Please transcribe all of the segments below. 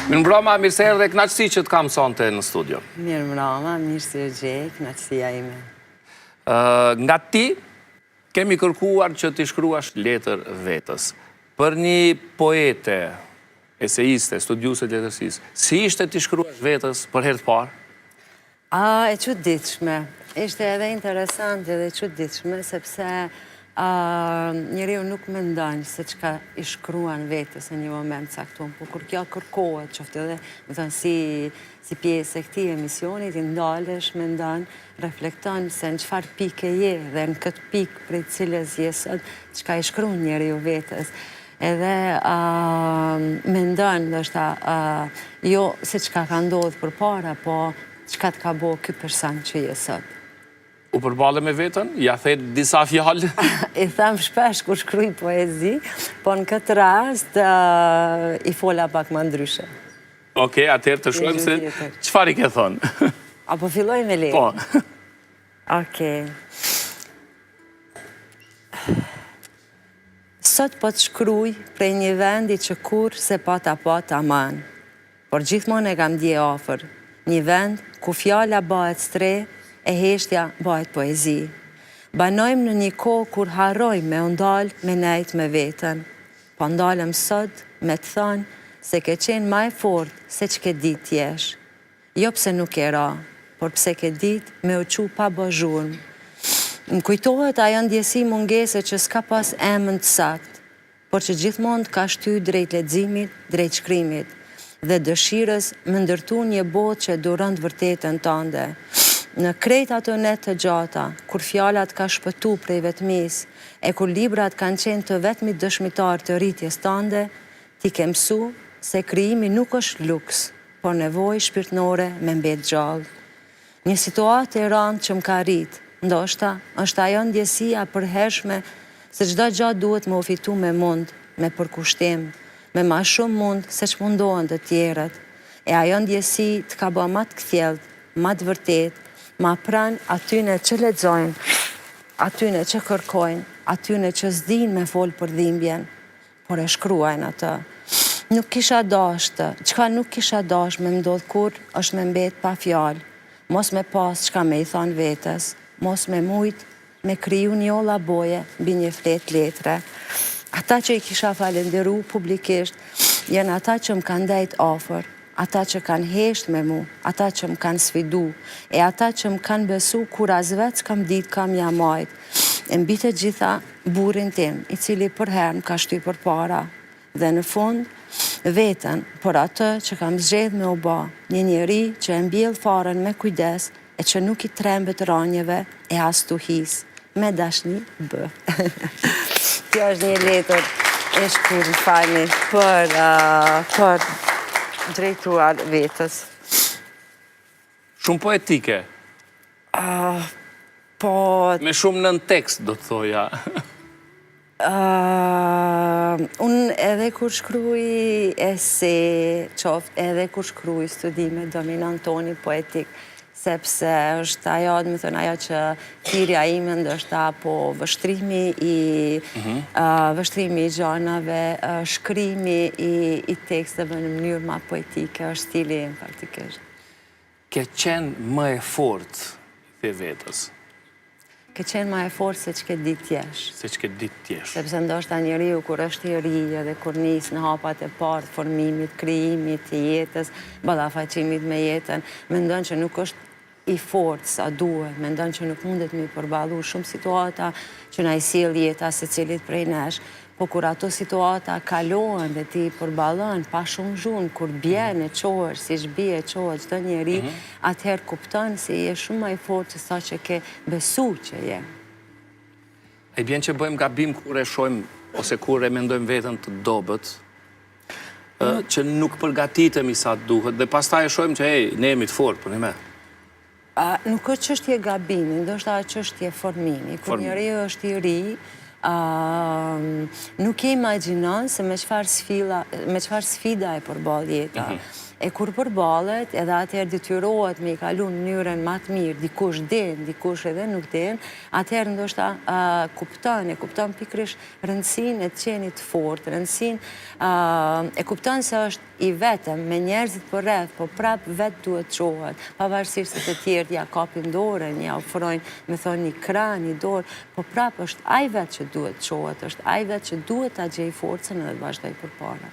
Mirëmbrama, mirë se erdhe, kënaqësi që të kam sonte në studio. Mirëmbrama, mirë se ju gjej, kënaqësia ime. Nga ti, kemi kërkuar që t'i shkruash letër vetes. Për një poete, eseiste, studiuese të letërsisë, si ishte t'i shkruash vetes për herë të parë? A, e çuditshme. Ishte edhe interesant edhe e çuditshme, sepse njeriu nuk mendon se çka i shkruan vetes në një moment caktum, po kur kjo kërkohet, qoftë edhe, me thënë, si, si pjesë e këtij emisioni, ti ndalesh, mendon, reflekton se në çfarë pike je dhe në këtë pikë prej cilës je sot, çka i shkruan njeriu vetes. Edhe mendon, ndoshta, jo se çka ka ndodhë përpara, po çka të ka bo ky person që je sot. U përballe me veten? Ia the disa fjalë? I them shpesh kur shkruj poezi, po në këtë rast i fola pak ma ndryshe. Okej, atëherë të shohim se çfarë i ke thënë. A po filloj me letër? Po. Okej. Sot po të shkruj prej një vendi që kurrë s'e pata pa taman, por gjithmonë e kam ndje afër, një vend ku fjala bahet strehë e heshtja bahet poezi. Banojmë në një kohë kur harrojmë me u ndalë me nejt me veten. Po ndalem sot me të thanë se ke qenë ma e fortë se ç'ke ditë t'jesh. Jo pse nuk ke ra, por pse ke ditë me u çu pa bo zhurmë. Më kujtohet ajo ndjesi mungese që s'ka pas emën të saktë, por që gjithmonë të ka shty drejt leximit, drejt shkrimit, dhe dëshirës me ndërtu një botë që e duron të vërtetën tande. Në krejt ato net të gjata, kur fjala të ka shpëtu prej vetmisë, e kur librat kanë qenë të vetmit dëshmitarë të rritjes tande, ti ke mësu se krijimi nuk është luks, por nevojë shpirtnore me mbet gjallë. Një situatë e randë që më ka rritë, ndoshta, është ajo ndjesia e përhershme se çdo gja duhet me u fitu me mund, me përkushtim, me ma shumë mund se ç'mundohen të tjerët. E ajo ndjesi të ka ba ma të kthjelltë, ma të vërtetë, ma pranë atyne që lexojnë, atyne që kërkojnë, atyne që s'dinë me folë për dhimbjen. por e shkruajnë atë. Nuk kisha dashtë, çka nuk kisha dashtë me m'ndodhë kurrë, është me mbetë pa fjalë, mos me pasë çka me i thanë vetes, mos me mujtë me kriju njolla boje mbi një fletë letre. Ata që i kisha falenderu publikisht, janë ata që më kanë ndejtë afër, ata që kanë heshtë me mu, ata që më kanë sfidu, e ata që më kanë besu kur as vetë s'kam ditë ka m'ja majtë, e mbi të gjitha burrin tim, i cili përherë më ka shty përpara, dhe në fund, veten, por atë që kam zgjedhë me u ba, një njeri që e mbjell farën me kujdes e që nuk i trembet rranjëve e as stuhisë. Me dashni, B. Kjo është një letër e shkruar, më falni, për, për drejtuar vetes. Shumë poetike. Po... Me shumë nëntekst, do të thoja. Unë edhe kur shkruj ese, qoftë edhe kur shkruj studime, dominon toni poetik, sepse është ajo, domethënë, ajo që thirrja ime ndoshta apo vështrimi i, mhm. vështrimi i gjanave, shkrimi i, i teksteve në mënyrë ma poetike, është stili im faktikisht. Ke qenë më e fortë, the vetes. Ke qenë ma e fortë se ç'ke ditë t'jesh. Se ç'ke ditë t'jesh. Sepse ndoshta njeriu kur është i ri edhe kur nis në hapat e parë të formimit, krijimit të jetës, ballafaqimit me jetën, mendon që nuk është i fortë sa duhet, mendon që nuk mundet me i përballu shumë situata që na i sjell jeta secilit prej nesh, Po kur ato situata kalohen dhe ti i përballon pa shumë zhurmë, kur bjen e çohesh, siç bie e çohet çdo njeri, atëherë kupton se je shumë ma i fortë se sa që ke besu që je. A i bjen që bëjmë gabim kur e shohim ose kur e mendojmë veten të dobët, që nuk përgatitemi sa duhet dhe pastaj e shohim që ej, ne jemi të fortë, po ne me. Nuk është çështje gabimi, ndoshta është çështje formimi. Kur njeriu është i ri, nuk e imagjinon se me çfarë sfida, me çfarë sfida e përball jeta. Mhm. E kur përballet, edhe atëherë detyrohet me i kalu në mënyrën ma të mirë, dikush din, dikush edhe nuk din, atëherë ndoshta kupton, e kupton pikërisht rëndësinë e të qenit të fortë, rëndësinë, e kupton se është. i vetëm me njerëzit përreth, po prap vetë duhet çohet, pavarësisht se të tjerët ja kapin dorën, ja ofrojnë, me thonë një krah, një dorë, po prap është ai vetë që duhet çohet, është ai vetë që duhet ta gjejë forcën edhe të vazhdojë përpara.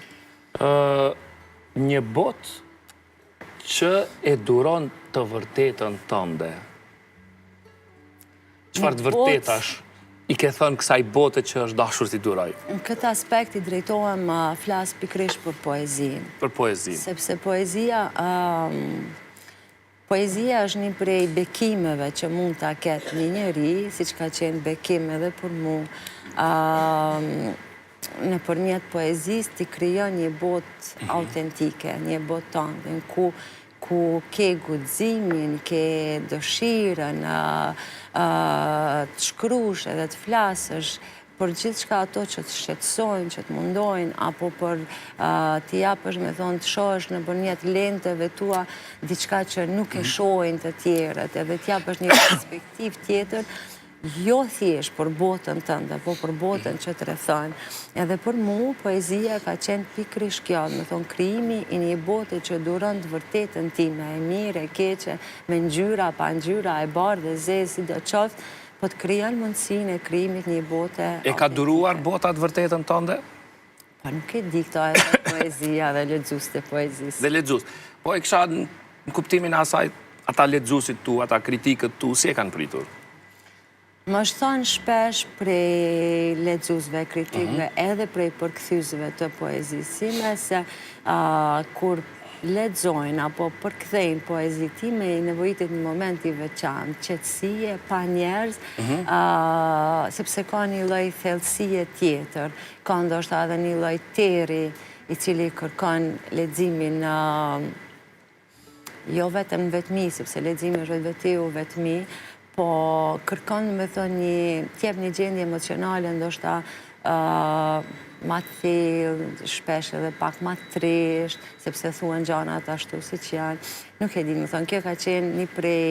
Një botë që e duron të vërtetën tënde. Çfarë të vërtetash i ke thënë kësaj bote që është dashur t'i durojë? Në këtë aspekt i drejtohem flas pikërisht për poezinë. Për poezinë. Sepse poezia Poezia është një prej bekimeve që mund ta ketë një njeri, siç ka qenë bekim edhe për mu. Nëpërmjet poezisë ti krijon një botë mhm. autentike, një botë tënden, ku ku ke guximin, ke dëshirën të shkrush edhe të flasësh për gjithçka ato që të shqetësojnë, që të mundojnë, apo për t'i japësh, me thonë, të shohësh nëpërmjet lenteve tua diçka që nuk e mhm. shohin të tjerët, edhe t'japësh një perspektivë tjetër, jo thjesht për botën tënde, po për botën që të rrethon. Edhe për mu, poezia ka qenë pikërisht kjo, me thonë, krijimi i një bote që duron të vërtetën time, e mirë, e keqe, me ngjyra, pa ngjyra, e bardhë, e zezë, sido qoftë, po të krijon mundësinë e krijimit një bote E ka duruar bota të vërtetën tënde? Po nuk e di këto edhe poezia dhe lexuesit e poezisë. Dhe lexues. Po e kisha në kuptimin e asaj, ata lexuesit tu, ata kritikët tu, si e kanë pritur? Më është thonë shpesh prej lexuesve, kritikëve, mhm. edhe prej përkthyesve të poezisë sime, se kur lexojnë apo përkthejnë poezi time, i nevojitet një moment i veçantë, qetësie, pa njerëz, mhm. sepse ka një lloj thellësie tjetër, ka ndoshta edhe një lloj terri i cili kërkon leximin jo vetëm në vetmi, sepse leximi është vetvetiu vetmi, po kërkon me thonë një, t'jep një gjendje emocionale, ndoshta ma të thellë, shpesh edhe pak ma të trishtë, sepse thuen gjanat ashtu siç janë. Nuk e di, me thonë, kjo ka qenë një prej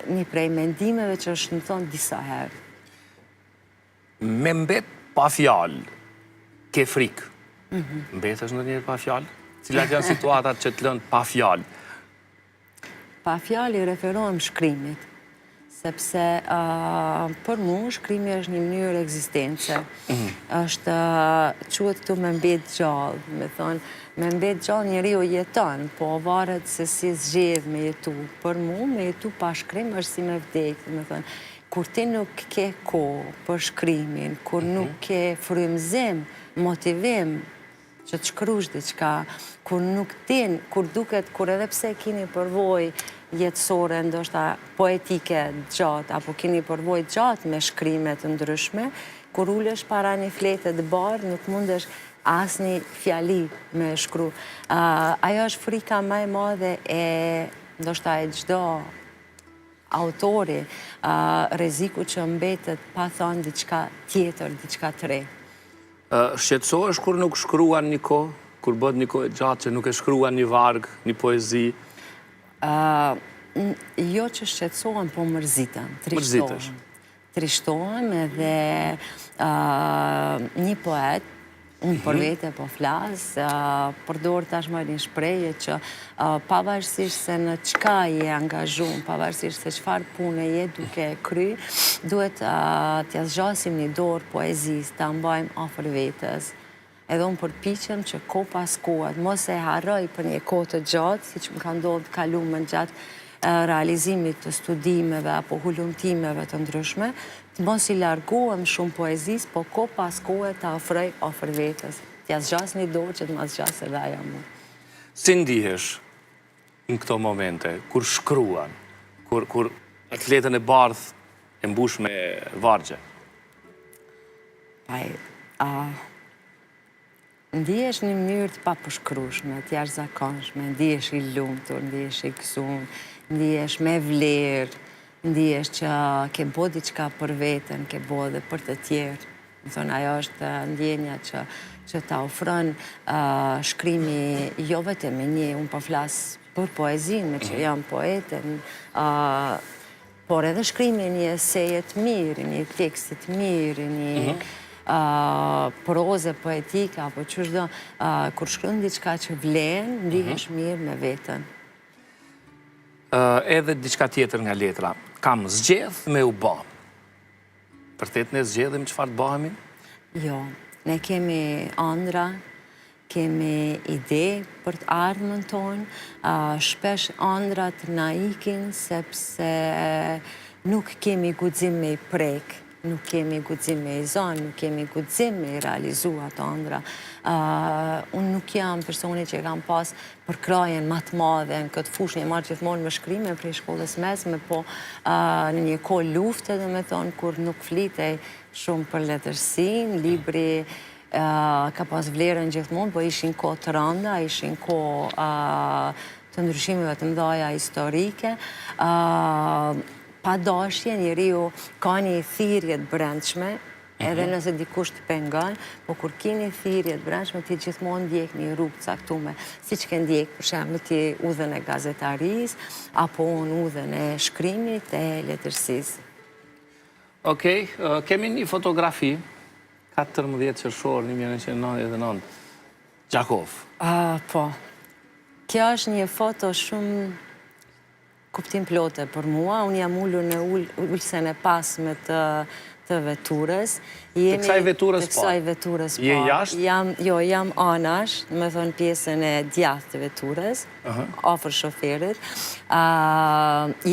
një prej mendimeve që është më thonë disa herë. Me mbet pa fjalë, ke frikë. Mhm. Mbetesh ndonjëherë pa fjalë? Cilat janë situatat që të lënë pa fjalë? Pa fjalë i referohem shkrimit, sepse për mu shkrimi është një mënyrë ekzistence. Mhm. është quhet këtu me mbet gjallë, me thonë, me mbet gjallë njeriu jeton, po varet se si zgjedh me jetu. Për mu, me jetu pa shkrim është si me vdekë, me thonë, Kur ti nuk ke kohë për shkrimin, kur mhm. nuk ke frymëzim, motivim që të shkrush diçka, kur nuk din, kur duket, kur edhe pse kini përvojë jetësore, ndoshta poetike gjatë, apo kini përvojë gjatë me shkrime të ndryshme, kur ulesh para një flete të bardhë, nuk mundesh asnjë fjali me shkru. Ajo është frika ma e madhe e ndoshta e çdo autori, rreziku që mbetet pa thonë diçka tjetër, diçka të re. Shqetësohesh kur nuk shkruan një kohë, kur bëhet një kohë e gjatë që nuk e shkruan një varg, një poezi? Jo që shqetësohem, po mërzitem, trishtohem. Trishtohem edhe një poet, unë për mhm. vete po flas, përdor tashmë një shprehje që pavarësisht se në çka je angazhum, pavarësisht se çfarë pune je duke kry, duhet t'ia zgjasim një dorë poezisë, ta mbajmë afër vetes. Edhe unë përpiqem që kohë pas kohe, mos e harroj për një kohë të gjatë, siç më ka ndodhur të kalumen gjatë realizimit të studimeve apo hulumtimeve të ndryshme, të mos i largohem shumë poezisë, po kohë pas kohe ta afroj afër vetes, t'ia zgjas një dorë që të ma zgjasë edhe ajo mua. Si ndihesh në këto momente, kur shkruan, kur, kur atë fletën e bardhë e mbush me vargje? Ai, a, ndihesh në mënyrë të papërshkrueshme, të jashtëzakonshme, ndihesh i lumtur, ndihesh i gëzum, ndihesh me vlerë, ndihesh që ke bo diçka për veten, ke bo edhe për të tjerë. Me thonë, ajo është ndjenja që, që ta ofron shkrimi jo vetëm i një, unë po flas për poezinë, meqë mhm. jam poete, Por edhe shkrimi i një eseje të mirë, një teksti të mirë, një mhm. proze, poetike, apo qyshdo, kur shkruan diçka që vlen, ndihesh mhm. mirë me veten. Edhe diçka tjetër nga letra. Kam zgjedh me u ba. Vërtet ne zgjedhim çfarë të bëhemi? Jo, ne kemi andra, kemi ide për të ardhmen tonë, shpesh andrat na ikin sepse nuk kemi guxim me i prek, nuk kemi guxim me i zonë, nuk kemi guxim me i realizu ato andra. Unë nuk jam personi që e kam pas përkrahjen ma të madhe në këtë fushë, jam marrë gjithmonë me shkrime prej shkollës mesme, po në një kohë lufte, domethonë, kur nuk flitej shumë për letërsinë, libri ka pas vlerën gjithmonë, po ishin kohë të rënda, ishin kohë të ndryshimeve të mëdhaja historike, pa dashje njeriu ka një thirrje të brendshme, edhe mhm. nëse dikush të pengon, po kur ki një thirrje të brendshme, ti gjithmonë ndjek një rrugë të caktume, siç ke ndjek, për shembull, ti udhën e gazetarisë, apo unë udhën e shkrimit e letërsisë. Okej, kemi një fotografi, 14 qershor 1999, Gjakovë. Po, kjo është një foto shumë kuptimplote për mua. Unë jam ulur në ulësen e pasme të të veturës. Të kësaj veturës po. Të kësaj veturës po. Je jashtë? Jam, jo, jam anash, domethonë pjesën e djathtë të veturës, afër shoferit.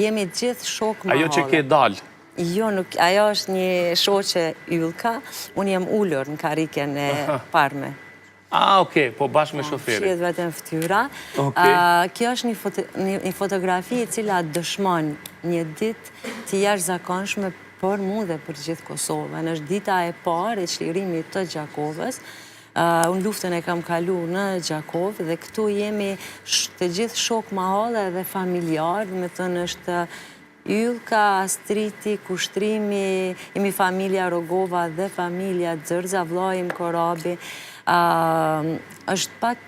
Jemi gjithë shokë mahalle. Ajo që ke dalë? Jo, nuk, ajo është një shoqe Yllka, unë jam ulur në karriken e parme. Ah, okej, po bashkë me po, shoferin. Shihet vetëm fytyra. Kjo është një fotografi e cila dëshmon një ditë të jashtëzakonshme për mu dhe për gjithë Kosovën. është dita e parë e çlirimit të Gjakovës. Unë luftën e kam kalu në Gjakovë dhe këtu jemi të gjithë shokë mahalle dhe familjarë, domethonë është Yllka, Astriti, Kushtrimi, jemi familja Rogova dhe familja Xërxa, vllai im Korabi, është pak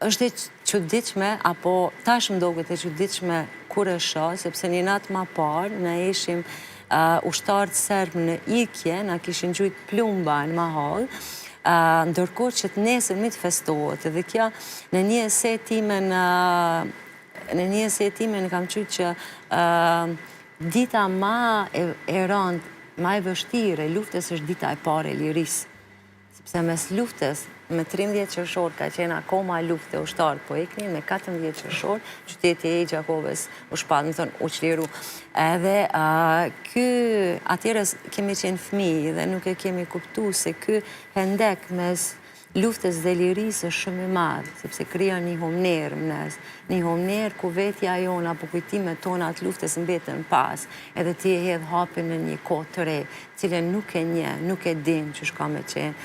është e çuditshme apo tash më doket e çuditshme kur e shoh, sepse një natë ma parë na ishim ushtarët serbë në ikje, na kishin gjujt plumba në mahallë, ndërkohë që të nesërmit festohet, dhe kjo në një ese time në në një ese time e kam qujt që dita ma e, e rëndë, ma e vështirë e luftës është dita e parë e lirisë. Sepse mes luftës, me 13 qershor ka qenë akoma luftë e ushtarët po iknin, me 14 qershor qyteti i Gjakovës u shpall, domethonë u çliru. Edhe ky atëherë kemi qenë fëmijë dhe nuk e kemi kuptu se ky hendek mes luftës dhe lirisë është shumë i madh, sepse krijon një humnerë mes, një humnerë ku vetja jonë apo kujtimet tona të luftës mbeten pas, edhe ti e hedh hapin në një kohë të re, cilën nuk e njeh, nuk e din qysh ka me qenë.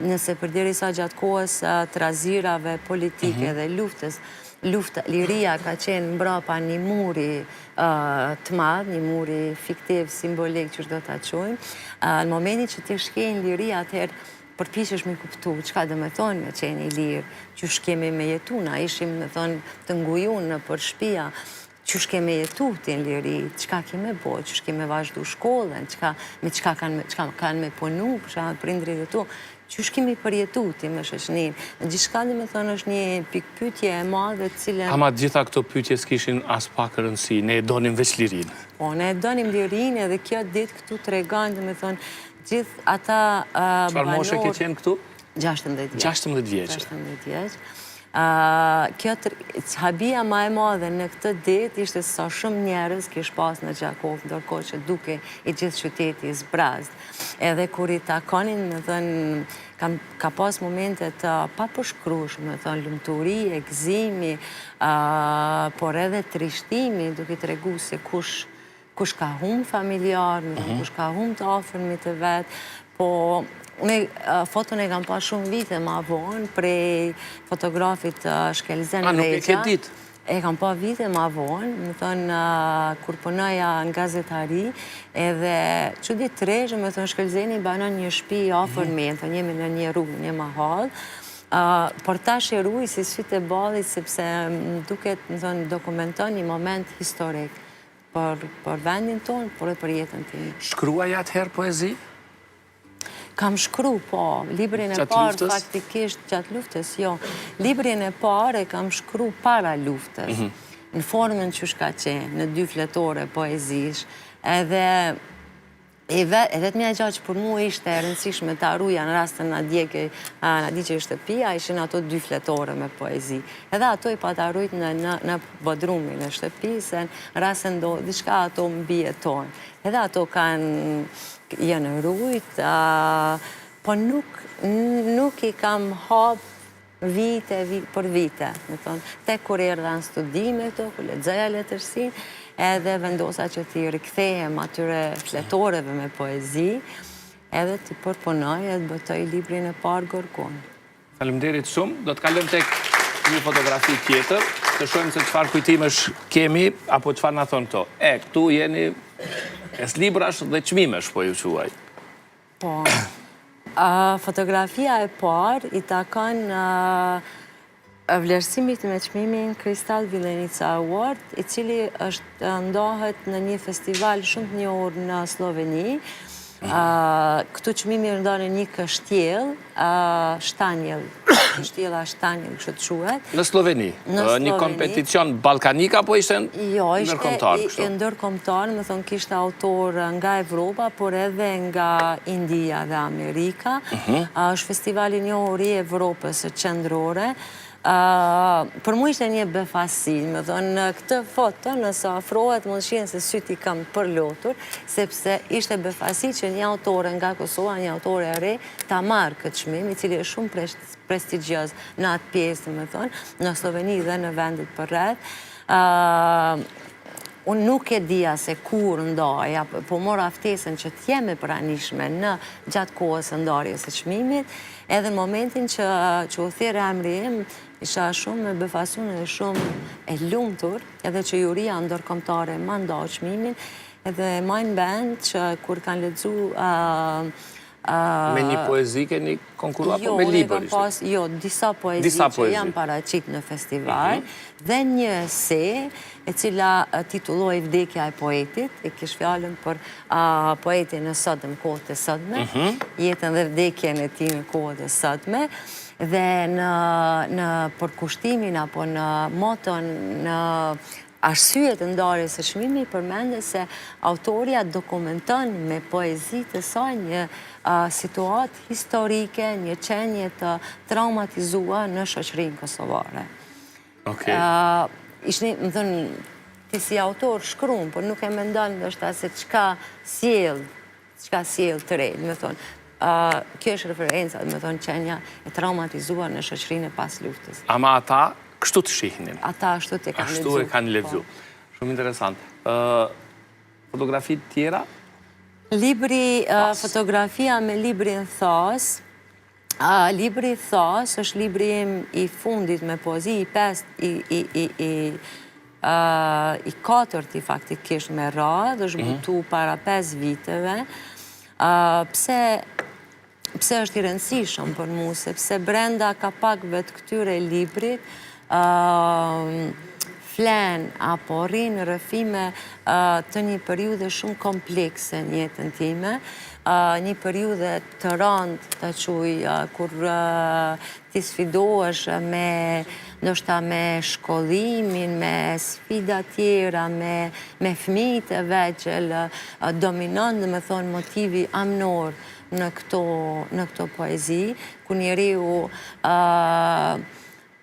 Nëse përderisa gjatë kohës trazirave politike mhm. dhe luftës, lufta, liria ka qenë mbrapa një muri të madh, një muri fiktiv, simbolik, qysh do ta quajmë, në momentin që ti shkel në liri, atëherë përpiqesh me kuptu çka domethonë me qenë i lirë, qysh kemi me jetu, na ishim, domethonë, të ngujun nëpër shpia, Qysh ke me jetu ti në liri, çka ke me bo, qysh ke me vazhdu shkollën, çka, me çka kanë me, çka kanë me punu, për shembull prindrit e tu, qysh ke me përjetu ti me shoqninë. Gjithçka domethonë është një pikëpyetje e madhe të cilën... Ama të gjitha këto pyetje s'kishin aspak rëndësi, ne e donim veç lirinë. Po, ne e donim lirinë edhe kjo ditë këtu tregon, domethonë, gjithë ata banorë... Çfarë moshe ke qenë këtu? 16 vjeç. 16 vjeç. 16 vjeç. Kjo habia ma e madhe në këtë ditë ishte sa shumë njerëz kish pas në Gjakovë, ndërkohë që dukej i gjithë qyteti i zbrazët. Edhe kur i takonin, domethonë, kam, ka pas momente të papërshkrueshme, domethonë, lumturie, gëzimi, por edhe trishtimi, duke tregu se kush kush ka humbë familjar, mm -hmm. kush ka humbë të afërmit e vet, po unë foton e kam pa shumë vite ma vonë prej fotografit Shkelzen Rexha. A nuk e ke ditë? E kam pa vite ma vonë, domethonë, kur punoja në gazetari, edhe çuditërisht, domethonë, Shkelzeni banon një shpi afër mm -hmm. me, domethonë, jemi në një rrugë, një mahallë, por tash e ruj si sytë e ballit, sepse më duket, domethonë, dokumenton një moment historik. Për, për vendin tonë, por edhe për jetën time. Shkruaje atëherë poezi? Kam shkru, po, librin e parë faktikisht gjatë luftës, jo. Librin e parë e kam shkru para luftës, mhm. në formën qysh ka qenë, në dy fletore poezish, edhe e vetmja gja që për mu ishte e rëndësishme ta ruja në rast se na djegej, na digjej shtëpia, ishin ato dy fletore me poezi. Edhe ato i pata rujt në, në, në bodrumin e shtëpisë, në rast se ndodh diçka ato mbijetojnë. Edhe ato kanë janë rujt, po nuk, nuk i kam hap vite, për vite, me thonë, tek kur erdha në studime këto, kur lexoja letërsinë, edhe vendosa që t'i rikthehem atyre fletoreve me poezi, edhe t'i përpunoj edhe të botoj librin e parë Gorgonë. Faleminderit shumë. Do të kalojmë tek një fotografi tjetër, të shohim se çfarë kujtimesh kemi apo çfarë na thonë këto. E, këtu jeni mes librash dhe çmimesh, po ju quaj. Po. Fotografia e parë i takon vlerësimit me çmimin Kristal Vilenica Award, i cili është ndahet në një festival shumë të njohur në Slloveni. Këtu çmimi është ndarë në një kështjellë, Štanjel, kështjella Štanjel, kështu quhet. Në Slloveni? Në një kompeticion ballkanik apo ishte jo, ndërkombëtar? Jo, ishte ndërkombëtar, me thonë kishte autor nga Evropa, por edhe nga India dhe Amerika. Mhm. Është festival i njohur i Evropës qendrore. Për mu ishte një befasi, me thonë, në këtë foto, nëse afrohet, mund të shihen se sytë i kam përlotur, sepse ishte befasi që një autore nga Kosova, një autore e re, ta marrë këtë çmim, i cili është shumë prestigjioz në atë pjesë, me thonë, në Slloveni dhe në vendet përreth. Unë nuk e dija se kur ndahej, po mora ftesën që të jem e pranishme në gjatë kohës së ndarjes së çmimit, edhe në momentin që, që u thirr emri im, isha shumë e befasuar dhe shumë e lumtur, edhe që juria ndërkombëtare ma ndau çmimin, edhe maj mend që kur kanë lexu Me një poezi keni konkurruar apo jo, me libër ishte? Pas, jo, disa poezi që janë paraqit në festival mhm. dhe një ese e cila titullohej Vdekja e poetit, e kish fjalën për poetin e sotëm, kohët e sotme, mhm. jetën dhe vdekjen e tij në kohët e sotme, dhe në, në përkushtimin apo në moton, në Arsyet e ndarjes së çmimit përmendet se autorja dokumenton me poezitë e saj një situatë historike, një qenie të traumatizuar në shoqërinë kosovare. Okej. Ishte, me thënë, ti si autor shkruan, por nuk e mendon ndoshta se çka sjell çka sjell të re, me thonë, kjo është referenca, me thonë, qenia e traumatizuar në shoqërinë e pas luftës. Ama ata kështu të shihnin. Ata ashtu të kanë lexu. Ashtu e kanë lexu. Po. Shumë interesant. Fotografitë tjera? Libri, fotografia me librin Thasë, Libri Thasë është libri im i fundit me poezi, i pest, i, i, i, i, i katërti faktikisht me radhë, është mhm. botu para 5 viteve. Pse, pse është i rëndësishëm për mu, sepse brenda kapakëve të këtyre librit, flen apo rrinë rrëfime të një periudhe shumë komplekse në jetën time, një periudhe të randë ta quj, kur ti sfidohesh me, ndoshta me shkollimin, me sfida tjera, me, me fmijët e vegjël, dominon, domethonë, motivi amnor në këto, në këto poezi, ku njeriu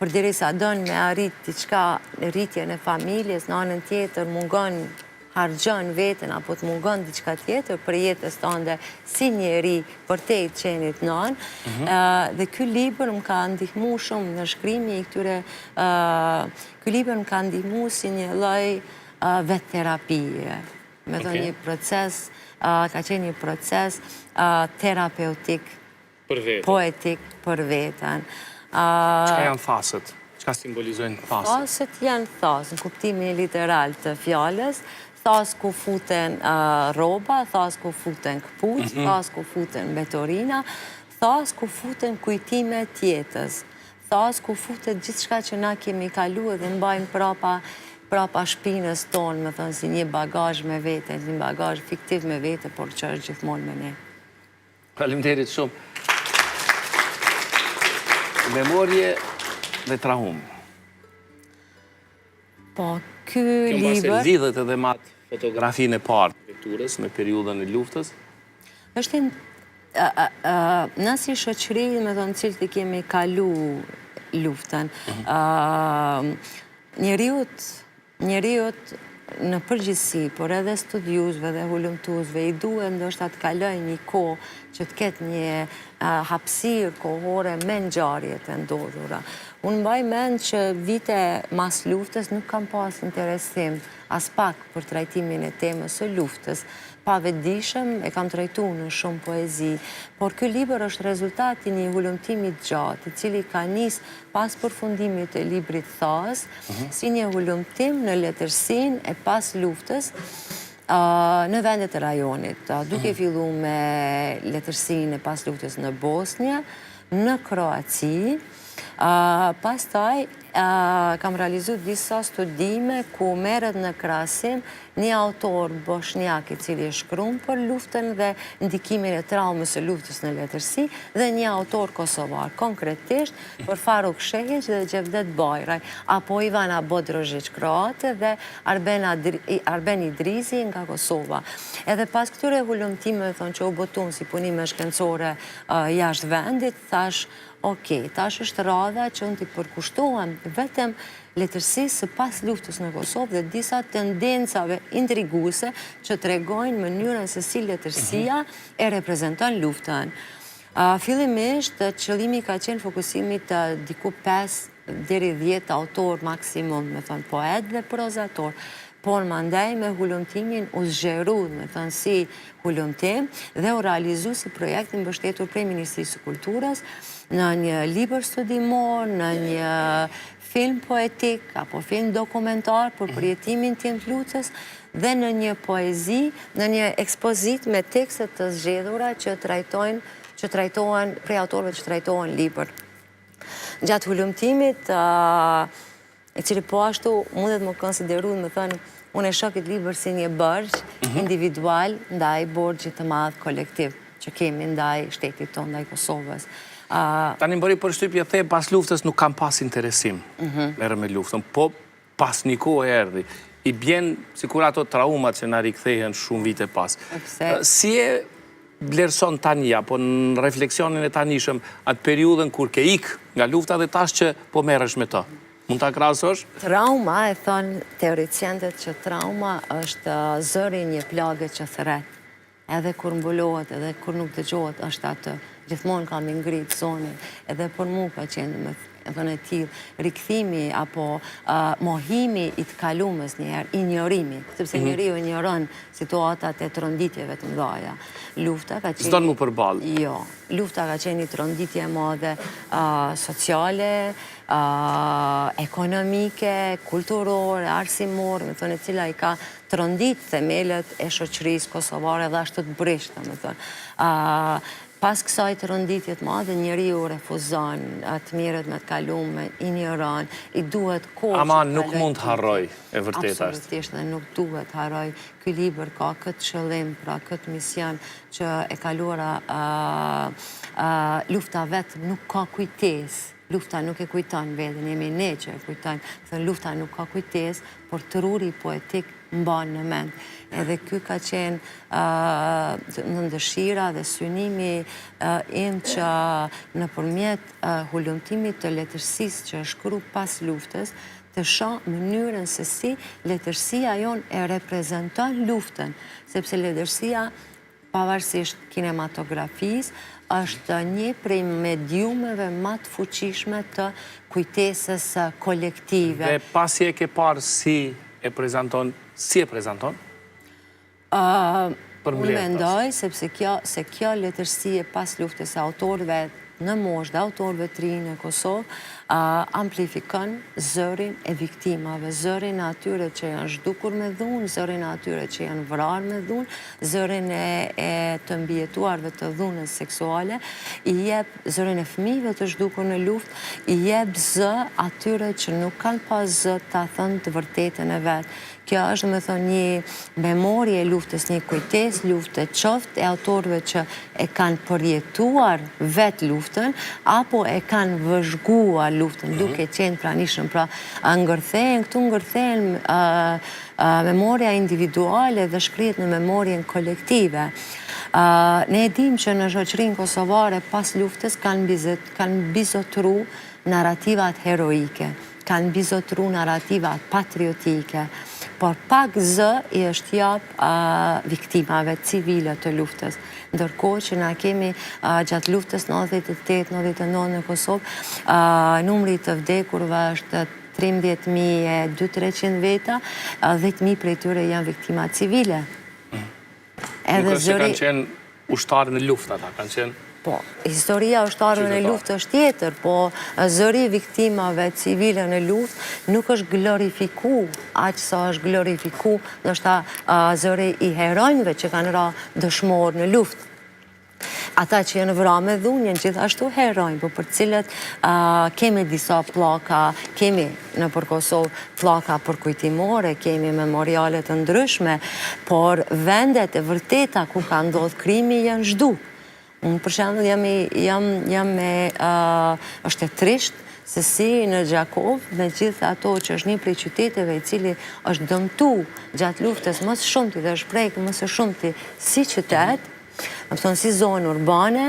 Përderisa don me arrit diçka në rritjen e familjes, në anën tjetër mungon harxhon veten apo të mungon diçka tjetër për jetës tënde si njeri përtej të qenit nënë. Mhm. Dhe ky libër më ka ndihmu shumë në shkrimi i këtyre ky libër më ka ndihmu si një lloj vetëterapie. Me thënë një proces, ka qenë një proces terapeutik poetik për veten. Çka janë thasët? Çka simbolizojnë thasët? Thasët janë thasë, në kuptimin literal të fjalës, thasë ku futen rroba, thasë ku futen këpucë, mhm. thasë ku futen mbeturina, thasë ku futen kujtime të jetës, thasë ku futet gjithçka që na kemi kalu edhe mbajmë prapa. prapa shpinës tonë, me thënë si një bagazh me vete, një bagazh fiktiv me vete, por që është gjithmonë me ne. Faleminderit shumë. Memorie dhe traumë. Po, ky libër... Kjo mbase lidhet edhe me atë fotografinë e parë të veturës, me periudhën e luftës. është na si shoqëri, me thënë cilët e kemi kalu luftën, mhm. njeriut Njeriut në përgjithësi, por edhe studiuesve dhe hulumtuesve i duhet ndoshta të kalojë një kohë që të ketë një hapësirë kohore me ngjarjet e ndodhura. Unë mbaj mend që vite mas luftës nuk kam pas interesim aspak për trajtimin e temës së luftës. Pavetëdijshëm e kam trajtu në shumë poezi, por ky libër është rezultat i një hulumtimi të gjatë, i cili ka nis pas përfundimit të librit Thasë, si një hulumtim në letërsinë e pas luftës në vendet e rajonit, duke fillu me letërsinë e pas luftës në Bosnjë, në Kroaci, pastaj kam realizu disa studime ku merret në krahasim një autor boshnjak i cili shkruan për luftën dhe ndikimin e traumës së luftës në letërsi dhe një autor kosovar, konkretisht për Faruk Shehiq dhe Xhevdet Bajraj, apo Ivana Bodrožić kroate dhe Arben Idrizi nga Kosova. Edhe pas këtyre hulumtimeve, thonë që u botun si punime shkencore jashtë vendit, thash, ok, tash është radha që unë t'i përkushtohem vetëm letërsisë së pas luftës në Kosovë dhe disa tendencave intriguese që tregojnë mënyrën se si letërsia e reprezenton luftën. Fillimisht, qëllimi ka qenë fokusimi të diku 5 deri 10 autor maksimum, me thënë poet dhe prozator, por mandej me hulumtimin u zgjeru, me thënë si hulumtim, dhe u realizu si projekt i mbështetur prej Ministrisë së Kulturës në një libër studimor, në një film poetik apo film dokumentar për përjetimin tim të luftës dhe në një poezi, në një ekspozitë me tekste të zgjedhura që trajtojnë, që trajtohen prej autorëve që trajtohen n'libër. Gjatë hulumtimit, i cili po ashtu mundet me konsideru, me thënë, unë e shoh këtë libër si një borxh mhm. individual ndaj borxhit të madh kolektiv që kemi ndaj shtetit tonë, ndaj Kosovës. Tani më bëri përshtypje, the pas luftës nuk kam pas interesim mhm. merrem me luftën, po pas një kohë erdhi. I bjen sikur ato traumat që na rikthehen shumë vite pas. Si e vlerëson tani, apo në refleksionin e tanishëm, atë periudhën kur ke ik nga lufta dhe tash që po merresh me të? Mund ta krahasosh? Trauma, e thonë teoricientët që trauma është zëri i një plage që thërret. Edhe kur mbulohet, edhe kur nuk dëgjohet, është aty. Gjithmonë ka me ngrit zonin. Edhe për mu ka qenë me thënë e tillë, rikthimi apo mohimi i të kalumes njëherë, injorimi, sepse mhm. njeriu injoron situatat e tronditjeve të mdhaja. Lufta ka qenë... S'don m'u përballë. Jo. Lufta ka qenë një tronditje e madhe sociale, ekonomike, kulturore, arsimore, me thënë e cila i ka trondit themelet e shoqërisë kosovare dhe ashtu të brishtë, me thënë. Pas kësaj tronditje të madhe, njeriu refuzon të merret me të kalume, injoron, i duhet kohë që Ama nuk mund të harrojë, e vërteta është. Absolutisht dhe nuk duhet të harrojë. Ky libër ka këtë qëllim, pra këtë mision që e kaluara lufta vetë nuk ka kujtesë. Lufta nuk e kujton veten, jemi ne që e kujtojmë. Thënë, lufta nuk ka kujtesë, por truri poetik mban në mend. Edhe ky ka qenë në dëshira dhe synimi im që nëpërmjet hulumtimit të letërsisë që është shkru pas luftës, të shoh mënyrën se si letërsia jonë e reprezenton luftën, sepse letërsia pavarësisht kinematografisë, është një prej mediumeve ma të fuqishme të kujtesës kolektive. Dhe pasi e ke parë si e prezanton, si e prezanton? Unë mendoj, sepse kjo, se kjo letërsi e pas luftës e autorëve në moshë dhe autorëve të rinj në Kosovë, amplifikon zërin e viktimave, zërin e atyre që janë zhdukur me dhunë, zërin e atyre që janë vrarë me dhunë, zërin e, e të mbijetuarve të dhunës seksuale, i jep zërin e fëmijëve të zhdukur në luftë, i jep zë atyre që nuk kanë pas zë ta thënë të vërtetën e vet. Kjo është, domethënë, një memorie e luftës, një kujtesë lufte, qoftë e autorëve që e kanë përjetuar vetë luftën, apo e kanë vëzhguar luftën, mhm. duke qenë pranishëm. Pra, ngërthehen, këtu ngërthehen memoria individuale dhe shkrihet në memorien kolektive. Ne e dimë që në shoqërinë kosovare pas luftës kanë mbizotru narrativat heroike. kanë mbizotru narrativat patriotike, por pak zë i është jap viktimave civile të luftës. Ndërkohë që na kemi gjatë luftës 98-99 në Kosovë, numri i të vdekurve është 13.200-300 veta, 10.000 prej tyre janë viktima civile. Edhe Nuk është se kanë qenë ushtarë në luftë ata, kanë qenë... Po, historia e ushtarëve në luftë është tjetër, po zëri i viktimave civile në luftë nuk është glorifiku, aq sa është glorifiku, ndoshta zëri i heronjve që kanë ra dëshmorë në luftë. Ata që janë vra me dhunë janë gjithashtu heronj, po për cilët kemi disa pllaka, kemi nëpër Kosovë pllaka përkujtimore, kemi memoriale të ndryshme, por vendet e vërteta ku ka ndodhë krimi janë zhduk. Unë për shembull jam jam jam me është e trishtë se si në Gjakovë, me gjithë ato që është një prej qyteteve i cili është dëmtu gjatë luftës më së shumti dhe është prek më së shumti si qytet, Domethënë si zonë urbane,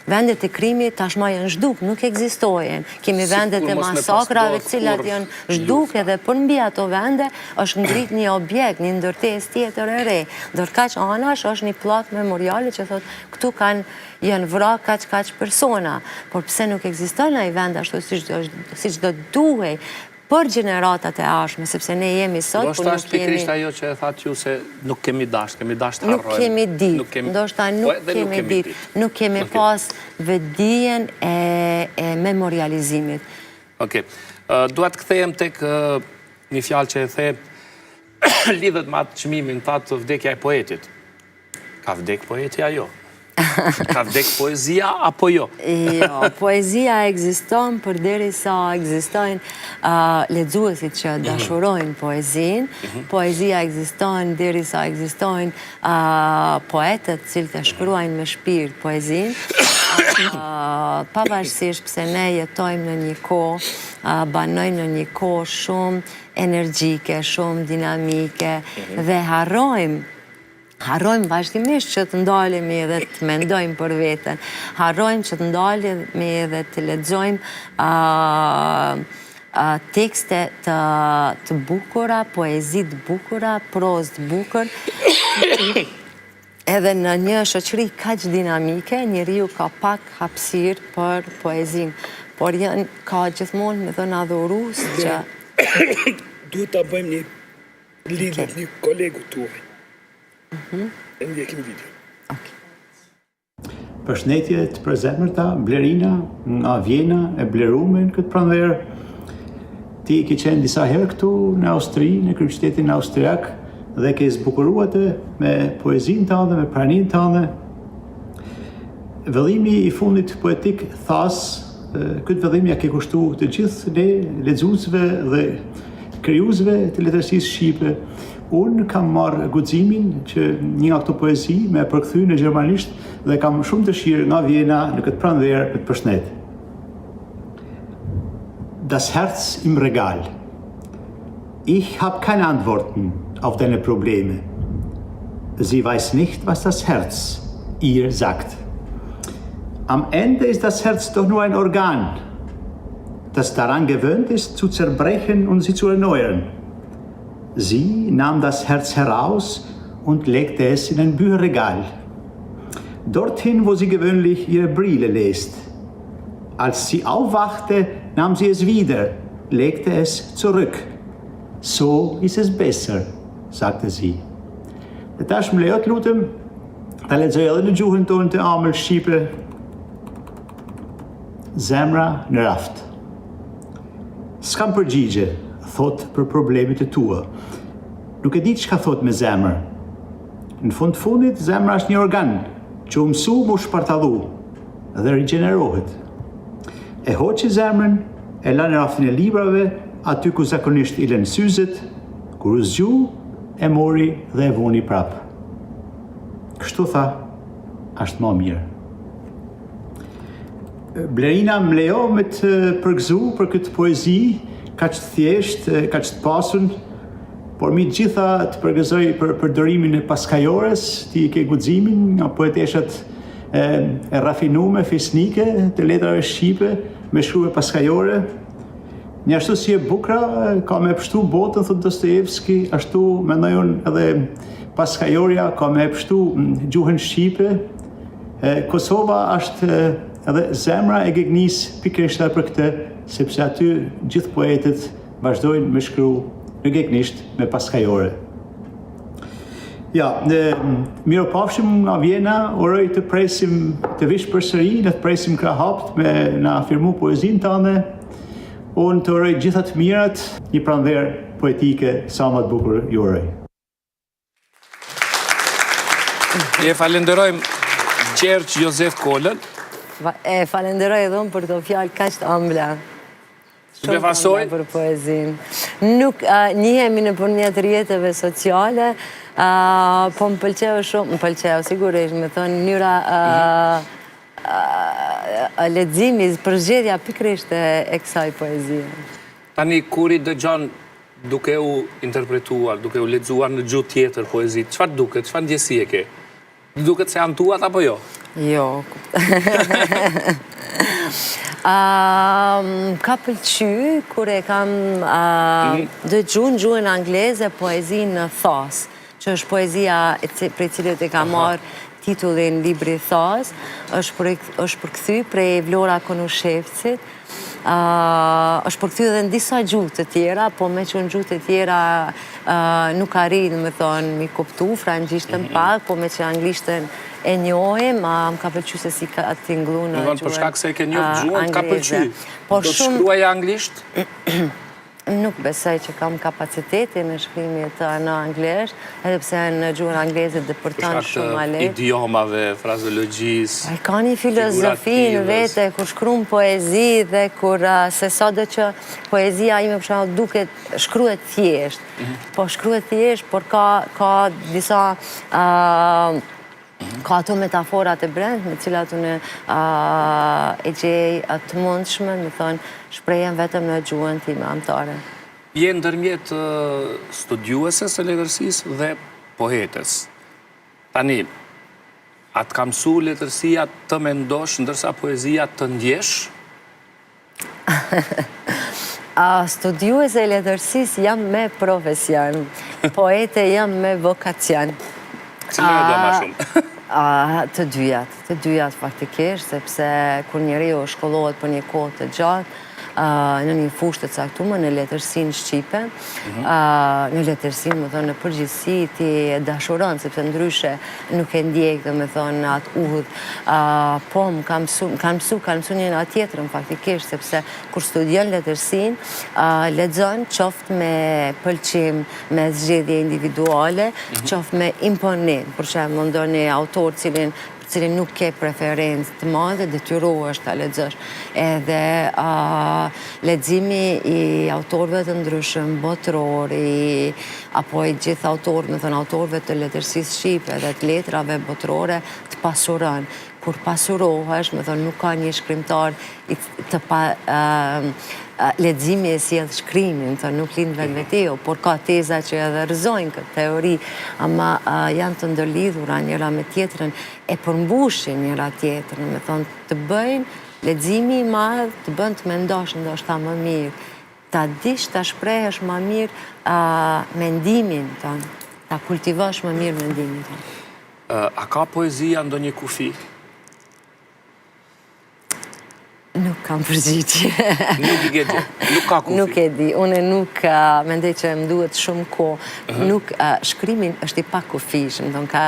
vendet e krimit tashma janë zhduk, nuk ekzistojnë. Kemi vendet e masakrave të cilat janë zhduk edhe përmbi ato vende është ngrit një objekt, një ndërtesë tjetër e re. Ndërkaq anash është një pllakë memoriale që thotë këtu kanë janë vra kaq kaq persona, por pse nuk ekziston ai vend ashtu siç do duhej për gjeneratat e ardhshme, sepse ne jemi sot, por nuk jemi... Ndoshta është pikërisht ajo që e thatë ju se nuk kemi dashtë, kemi dashtë të harrojmë. Nuk kemi ditë, ndoshta po nuk kemi ditë, nuk kemi pas vetëdijen e memorializimit. Okej, dua të kthehem tek një fjalë që e the, lidhet me atë çmimin, thatë vdekja e poetit. Ka vdek poeti a jo? Ka vdek poezia apo jo? Jo, poezia ekziston përderisa ekzistojnë lexuesit që mhm. dashurojnë poezinë. Mhm. Poezia ekziston derisa ekzistojnë poetët të cilët e shkruajnë me shpirt poezinë. Pavarësisht pse ne jetojmë në një kohë, banojmë në një kohë shumë energjike, shumë dinamike mhm. dhe harrojmë Harrojmë vazhdimisht që të ndalemi edhe të mendojmë për veten. Harrojmë që të ndalemi edhe të lexojmë tekste të, të bukura, poezi të bukura, prozë të bukur. Edhe në një shoqëri kaq dinamike, njeriu ka pak hapësirë për poezinë, por janë ka gjithmonë me thënë adhurues që duhet ta bëjmë një Lidhje të një kolegu tuaj. Mhm. E ndjekim video. Okej. Përshëndetje të përzemërta, Blerina, nga Vjena e blerume në këtë pranverë. Ti ke qenë disa herë këtu në Austri, në kryeqytetin austriak dhe ke zbukuru atë me poezinë tënde, me praninë tënde. Vëllimi i fundit poetik Thasë, këtë vëllim ia ke kushtu të gjithë ne lexuesve dhe krijuesve të letërsisë shqipe. Unë kam marrë guximin që një nga këto poezi me përkthy në gjermanisht dhe kam shumë dëshirë nga Vjena në këtë pranverë me të përshëndet. Das Herz im Regal. Ich hab keine Antworten auf deine Probleme. Sie weiß nicht, was das Herz ihr sagt. Am Ende ist das Herz doch nur ein Organ, das daran gewöhnt ist, zu zerbrechen und sie zu erneuern. Sie nahm das Herz heraus und legte es in ein Bücherregal. Dorthin, wo sie gewöhnlich ihre Brille lest. Als sie aufwachte, nahm sie es wieder, legte es zurück. So ist es besser, sagte sie. Dhe tash më lejo të lutem, ta lexoj edhe në gjuhën tonë të amël shqipe. Zemra në raft. S'kam përgjigje, thotë për problemet e tua. Nuk e di çka thotë me zemër. Në fund të fundit, zemra është një organ që u mësu m'u shpartallu dhe rigjenerohet. E hoqi zemrën, e la në raftin e librave, aty ku zakonisht i lënë syzet, kur u zgju, e mori dhe e vuni prapë. Kështu tha, është ma mirë. Blerina më lejo me të përgëzu për këtë poezi, kaq të thjeshtë, kaq të pasun, por mi të gjitha të përgëzoj për përdorimin e paskajores, ti ke guximin nga poeteshat e, e rafinume, fisnike, të letrave shqipe, me shkru me paskajore. Njashtu si e bukra ka me pshtu botën, thotë Dostojevski, ashtu mendoj unë edhe paskajorja ka me pshtu gjuhën shqipe. Kosova është edhe zemra e Gegnisë pikërisht edhe për këtë, sepse aty gjithë poetët vazhdojnë me shkru në gegnisht me paskajore. Ja, ne mirupafshim nga Vjena, uroj të presim të vish përsëri, ne të presim krahhapt me na afirmu poezinë tande. Unë të uroj gjitha të mirat, një pranverë poetike sa më të bukur ju uroj. E falenderojmë Gjergj Jozef Kolën. E falenderoj edhe unë për këto fjalë kaq të ëmbla. Të befasoi? Për poezinë. Nuk njihemi nëpërmjet rrjeteve sociale, po më pëlqeu shumë, më pëlqeu sigurisht, me thënë mënyra leximi, përzgjedhja pikërisht e kësaj poezie. Tani, kur i dëgjon duke u interpretuar, duke u lexuar në gjuhë tjetër poezitë, çfarë duket, çfarë ndjesie ke? Të duket se janë tuat apo jo? Jo. Më ka pëlqy kur e kam mhm. dëgju në gjuhën angleze poezinë Thasë, që është poezia prej cilës e ka marrë titullin libri Thasë, është përkthy prej Vlora Konushevcit, është përkthy edhe në disa gjuhë të tjera, po meqë në gjuhë të tjera nuk arrij, domethonë, m'i kuptu, frangjishtën mhm. pak, po meqë anglishtën e njohim, më ka pëlqy se si ka tinglu në gjuhën Për shkak se e ke njohë gjuhën, ka pëlqy. Po Do të shkruaje anglisht? Nuk besoj që kam kapacitetin e shkrimit në anglisht, edhe pse në gjuhën angleze depërton shumë ma lehtë. Idiomave, frazeologjisë, Ai ka një filozofi në vete, kur shkruan poezi dhe kur se sado që poezia ime për shembull duket shkruhet thjesht. Mhm. Po shkruhet thjesht, por ka ka disa Ka ato metaforat e brendshme, të cilat unë e gjej të mundshme, me thonë, shprehem vetëm në gjuhën time amtare. Je ndërmjet studiueses së letërsisë dhe poetes. Tani, a të ka mësu letërsia të mendosh, ndërsa poezia të ndjesh? Studiuese e letërsisë jam me profesion, poete jam me vokacion. Cilën e do ma shumë? Të dyjat, të dyjat faktikisht, sepse kur njeriu shkollohet për një kohë të gjatë, në një fushë të caktume, në letërsinë shqipe, mhm. në letërsinë, me thonë, në përgjithësi, ti e dashuron, sepse ndryshe nuk e ndjek, domethonë, atë udhë. Po, më kanë mësu, kanë mësu, kanë mësu njëna tjetrën, faktikisht, sepse kur studion letërsinë, lexon qoftë me pëlqim, me zgjedhje individuale, mhm. qoftë me imponim, për shembull, ndonjë autor cilin për cilin nuk ke preferencë të madhe, detyrohesh ta lexosh. Edhe leximi i autorëve të ndryshëm botëror, i, apo i gjithë autorëve, me thënë autorëve të letërsisë shqipe dhe të letrave botërore, të pasuron. Kur pasurohesh, me thënë nuk ka një shkrimtar të pa leximi e sjell shkrimin, me thënë nuk lind vetvetiu, por ka teza që edhe rrëzojnë këtë teori, ama janë të ndërlidhura njëra me tjetrën, e përmbushin njëra tjetrën, me thënë të bëjnë leximi i madh, të bën të mendosh ndoshta më mirë, ta dish ta shprehësh më mirë mendimin tënd, ta kultivosh më mirë mendimin tënd. A ka poezia ndonjë kufi? Nuk. kam përgjigje. Nuk i ke gjetë, nuk ka kufi. Nuk e di, unë nuk, mendoj që më duhet shumë kohë. Nuk, shkrimi është i pakufishëm, domethonë ka,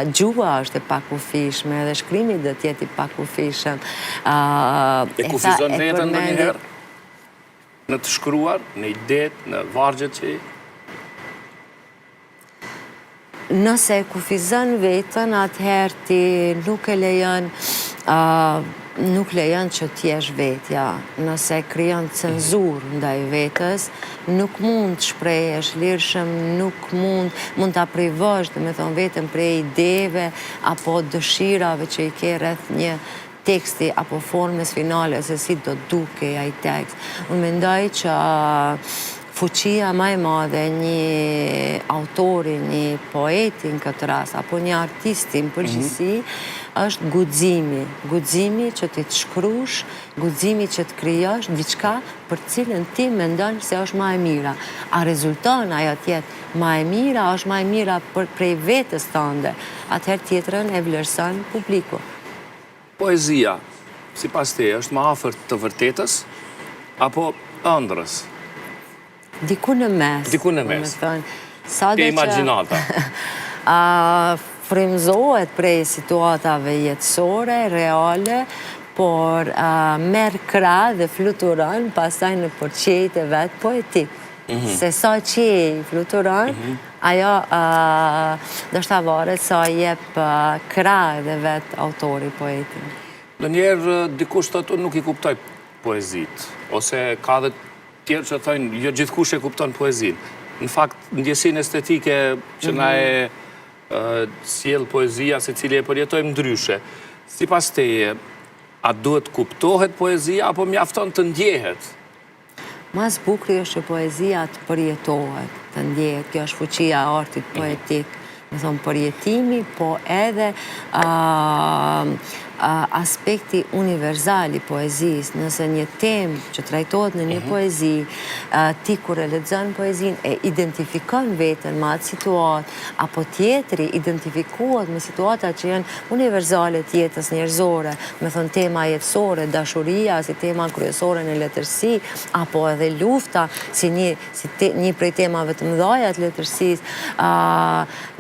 gjuha është e pakufishme dhe shkrimi do të jetë i pakufishëm. E kufizon veten ndonjëherë? Në të shkruar, në idetë, në vargjet që i... Nëse e kufizon veten, atëherë ti nuk e lejon nuk lejon që të jesh vetja. Nëse krijon cenzurë ndaj vetes, nuk mund të shprehesh lirshëm, nuk mund, mund ta privosh, domethonë veten prej ideve apo dëshirave që i ke rreth një teksti apo formës finale se si do të dukej ai tekst. Unë mendoj që fuqia ma e madhe e një autori, një poeti në këtë rast, apo një artisti në përgjithësi, është guximi. Guximi që ti të shkrush, guximi që të krijosh diçka për të cilën ti mendon se është ma e mira. A rezulton ajo të jetë ma e mira, është ma e mira për prej vetes tënde, atëherë tjetrën e vlerëson publiku. Poezia, sipas teje, është më afër të vërtetës apo ëndrrës? Diku në mes. Diku në mes. Te imagjinata. Frymëzohet prej situatave jetësore, reale, por merr krah dhe fluturon pastaj nëpër qiejt e vet poetik. Mhm. Se sa qiej fluturon, mhm. ajo ndoshta varet sa i jep krah edhe vetë autori, poeti. Ndonjëherë dikush thotë unë nuk i kuptoj poezitë, ose ka dhe tjerë që thonë jo gjithkush e kupton poezinë. Në fakt, ndjesinë estetike që na mhm. e sjell poezia, secili e përjetojmë ndryshe. Sipas teje, a duhet kuptohet poezia, apo mjafton të ndjehet? Ma së bukuri është që poezia të përjetohet, të ndjehet, kjo është fuqia e artit poetik, domethonë përjetimi, po edhe aspekti universal i poezisë, nëse një temë që trajtohet në një mhm. poezi, ti kur e lexon poezinë, e identifikon veten me atë situatë, apo tjetri identifikohet me situata që janë universale të jetës njerëzore, domethonë tema jetësore, dashuria si tema kryesore në letërsi, apo edhe lufta si një, si te, një prej temave të mëdhaja të letërsisë,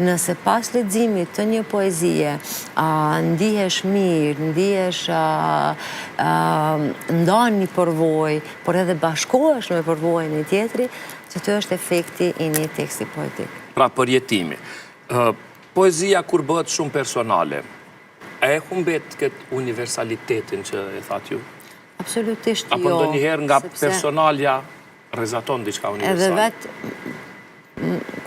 nëse pas leximit të një poezie, ndihesh mirë, ndihesh ndan një përvojë, por edhe bashkohesh me përvojën e tjetrit, qaty është efekti i një teksti poetik. Pra përjetimi. Poezia kur bëhet shumë personale, a e humbet këtë universalitetin që e thatë ju? Absolutisht jo. Apo ndonjëherë nga personalja rrezaton diçka universale? Edhe vetë,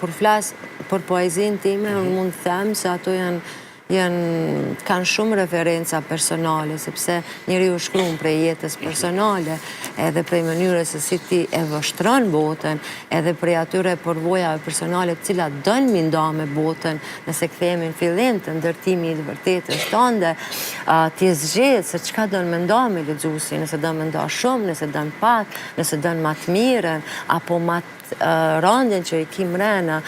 kur flas për poezinë time, unë mhm. mund të them se ato janë janë kanë shumë referenca personale, sepse njeriu shkruan prej jetës personale, edhe prej mënyrës se si ti e vështron botën, edhe prej atyre përvojave personale të cilat don m'i nda me botën, nëse kthehemi në fillim te ndërtimi i të vërtetës tënde, ti e zgjedh se çka don me nda me lexuesin, nëse don me nda shumë, nëse don pak, nëse don ma të mirën, apo ma të randën që i ki mrena,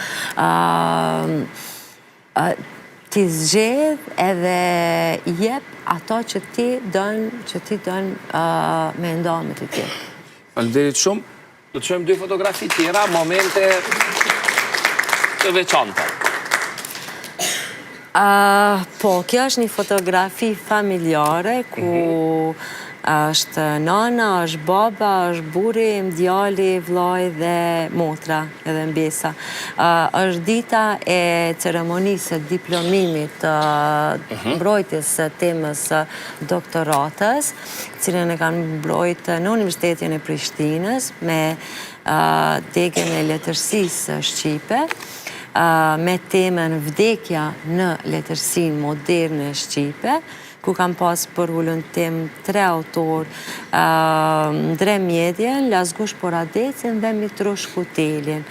Ti zgjedh edhe jep ato që ti don, që ti don me nda me të tjerë. Faleminderit shumë. Do të shohim dy fotografi tjera, momente të veçanta. Po, kjo është një fotografi familjare ku mhm. është nana, është baba, është burri im, djali, vllai dhe motra. edhe mbesa. Është dita e ceremonisë së diplomimit të mhm. mbrojtjes së temës së doktoratës, cilën e kam mbrojtë në Universitetin e Prishtinës me degën e letërsisë shqipe, me temën vdekja në letërsinë moderne shqipe, ku kam pas për hulumtim tre autorë, Ndre Mjedjen, Lasgush Poradecin dhe Mitrush Kutelin.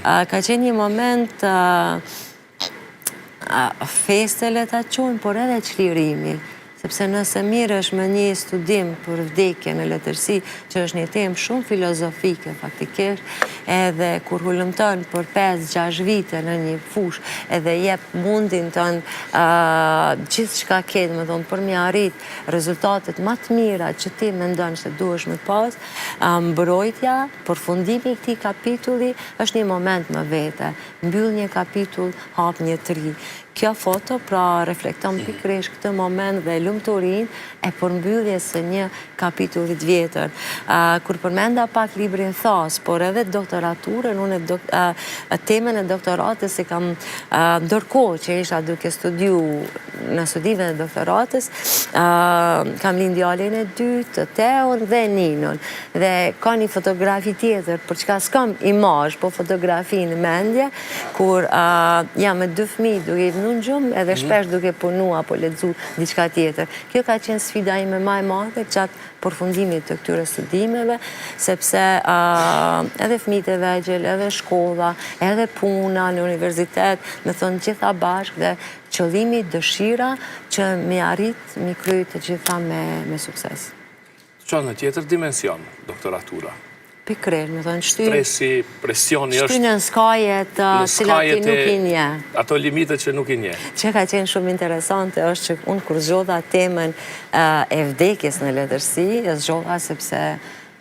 Ka qenë një moment feste le ta quajmë, por edhe çlirimi. Sepse nëse merresh me një studim për vdekjen në letërsi, që është një temë shumë filozofike faktikisht, edhe kur hulumton për 5-6 vite në një fushë, edhe jep mundin tënd gjithçka ke, domethonë, për me arrit rezultatet ma të mira që ti mendon se duhesh me pas, mbrojtja, përfundimi i këtij kapitulli është një moment më vete. Mbyll një kapitull, hap një të ri. Kjo foto pra reflekton pikërisht këtë moment dhe lumturinë e përmbylljes së një kapitulli të vjetër. Kur përmenda pak librin Thasë, por edhe doktoraturën, unë temën e doktoratës e kam ndërkohë që isha duke studiu në studimin e doktoratës, kam lind djalin e dytë, Teon dhe Ninon. Dhe ka një fotografi tjetër, për çka s'kam imazh, po fotografi në mendje, kur jam me dy fëmijë duke i vënë në gjumë edhe mhm. shpesh duke punu apo lexu diçka tjetër. Kjo ka qenë sfida ime ma e madhe gjatë përfundimit të këtyre studimeve, sepse edhe fëmijët e vegjël, edhe shkolla, edhe puna në universitet, me thonë gjitha bashkë dhe qëllimi, dëshira që me arrit, me kry të gjitha me, me sukses. Të çon në tjetër dimension, doktoratura. Pikërisht, me thonë, shtyn... Stresi, presioni është... Shtyn në skajet të cilat ti nuk i njeh. Ato limite që nuk i njeh. Që ka qenë shumë interesante është që unë kur zgjodha temën e vdekjes në letërsi, e zgjodha sepse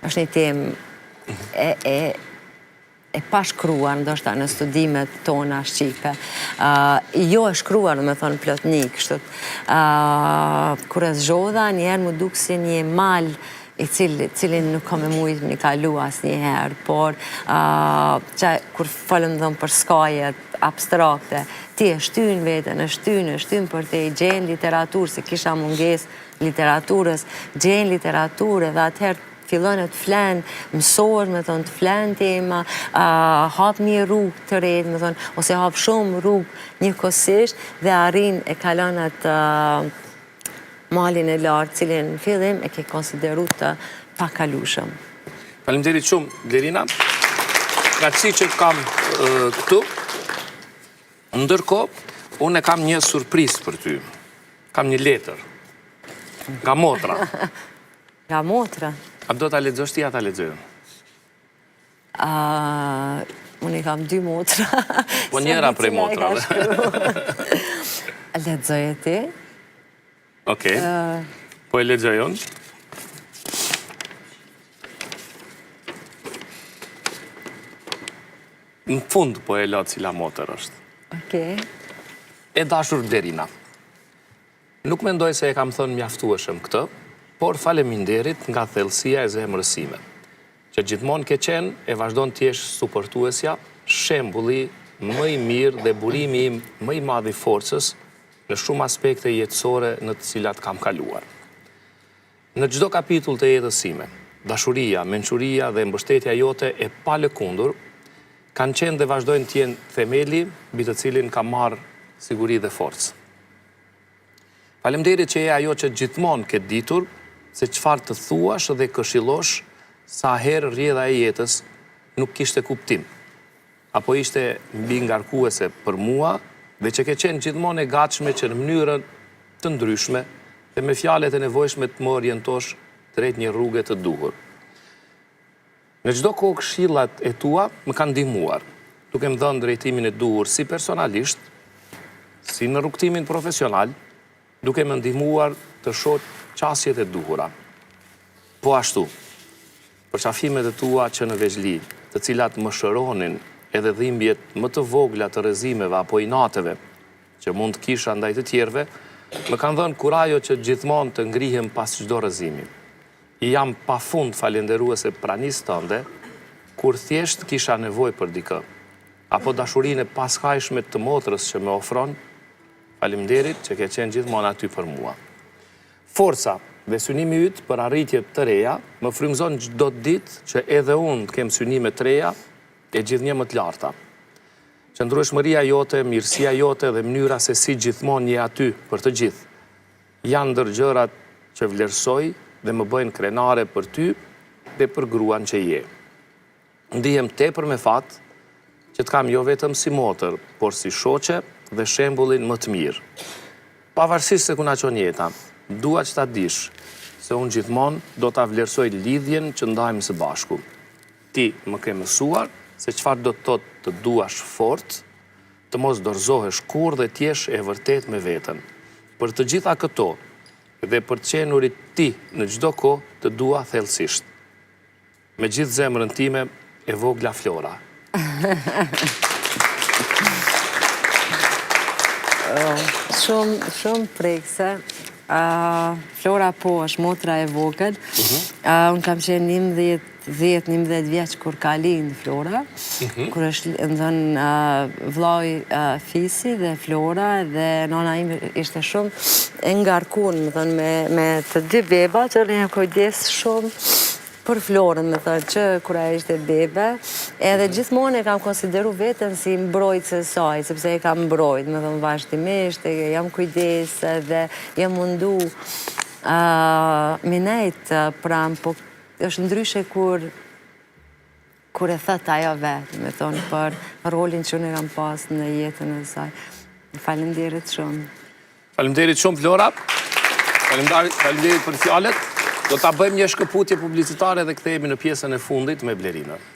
është një temë e, e e pashkruar ndoshta në studimet tona shqipe. Jo e shkruar, domethonë, plotni, kështu. Kur e zgjodha, njëherë m'u duk si një mal i cili, cilin nuk kam me mujtë me kalu asnjëherë, por që kur folëm domethonë për skajet abstrakte, ti e shtyn veten, e shtyn, e shtyn për të i gjenë literaturë, se kisha mungesë literaturës, gjen literaturë dhe atëherë fillon të flen, mësohesh, me thonë, të flen tema, hap një rrugë të re, me thonë, ose hap shumë rrugë njëkohësisht dhe arrin e kalon atë malin e lartë, cilin në fillim e ke konsideru të pakalushëm. Faleminderit shumë, Blerina. Kënaqësi që kam këtu. Ndërkohë, unë e kam një surprizë për ty. Kam një letër. Nga motra. Nga motra. A do ta lexosh ti a ta lexoj unë? Unë i kam dy motra. Po njëra prej motrave. Lexoje ti. Okej. Po e lexoj unë. Në fund po e lë cila motër është. Okej. E dashur Blerina. Nuk mendoj se e kam thënë mjaftueshëm këtë, por faleminderit nga thellësia e zemrës sime, që gjithmonë ke qenë e vazhdon të jesh suportuesja, shembulli më i mirë dhe burimi im më i madh i forcës në shumë aspekte jetësore në të cilat kam kaluar. Në çdo kapitull të jetës sime, dashuria, mençuria dhe mbështetja jote e palëkundur kanë qenë dhe vazhdojnë të jenë themeli mbi të cilin kam marrë siguri dhe forcë. Faleminderit që je ajo që gjithmonë ke ditur se çfarë të thuash dhe këshillosh sa herë rrjedha e jetës nuk kishte kuptim, apo ishte mbingarkuese për mua dhe që ke qenë gjithmonë e gatshme që në mënyra të ndryshme dhe me fjalët e nevojshme të më orientosh drejt një rruge të duhur. Në çdo kohë këshillat e tua më kanë ndihmuar, duke më dhënë drejtimin e duhur si personalisht, si në rrugëtimin profesional, duke më ndihmuar të shoh qasjet e duhura. Po ashtu, përqafimet e tua që në vegjëli, të cilat më shëronin edhe dhimbjet më të vogla të rrëzimeve apo inateve që mund të kisha ndaj të tjerëve, më kanë dhënë kurajo që gjithmonë të ngrihem pas çdo rrëzimi. I jam pafund falenderuese pranisë tënde, kur thjesht kisha nevojë për dikë. Apo dashurinë e paskajshme të motrës që më ofron, faleminderit që ke qenë gjithmonë aty për mua. Forca dhe synimi yt për arritje të reja më frymëzon çdo ditë që edhe unë të kem synime të reja e gjithnjë më të larta. Qëndrueshmëria jote, mirësia jote dhe mënyra se si gjithmonë je aty për të gjithë, Janë ndër gjërat që vlerësoj dhe më bëjnë krenare për ty dhe për gruan që je. Ndihem tepër me fat që të kam jo vetëm si motër, por si shoqe dhe shembullin më të mirë. Pavarësisht se ku na çon jeta, Dua që ta dish se unë gjithmonë do ta vlerësoj lidhjen që ndajmë së bashku. Ti më ke mësuar se çfarë do të thotë të duash fort, të mos dorëzohesh kurrë dhe të jesh e vërtetë me veten. Për të gjitha këto dhe për të qenurit ti në çdo kohë të dua thellësisht. Me gjithë zemrën time, e vogla Flora. Shumë, shumë prekëse. Flora po, është motra e vogël. Mhm. Unë kam qenë 11, 10-11 vjeç kur ka lind Flora. Mhm. Kur është dhënë vllai Fisi dhe Flora dhe nona ime ishte shumë e ngarkun, me thënë, me, me të dy bebat, që unë jam kujdes shumë për Florën, me thënë, që kur ajo ishte bebe, edhe mhm. gjithmonë e kam konsideru veten si mbrojtëse e saj, sepse e kam mbrojt, me thënë, vazhdimisht, e jam kujdes dhe jam mundu me nejt pranë, po është ndryshe kur kur e thotë ajo vetë, me thonë, për rolin që unë e kam pas në jetën e saj. Faleminderit shumë. Faleminderit shumë Flora. Faleminderit për fjalët. Do ta bëjmë një shkëputje publicitare dhe kthehemi në pjesën e fundit me Blerinën.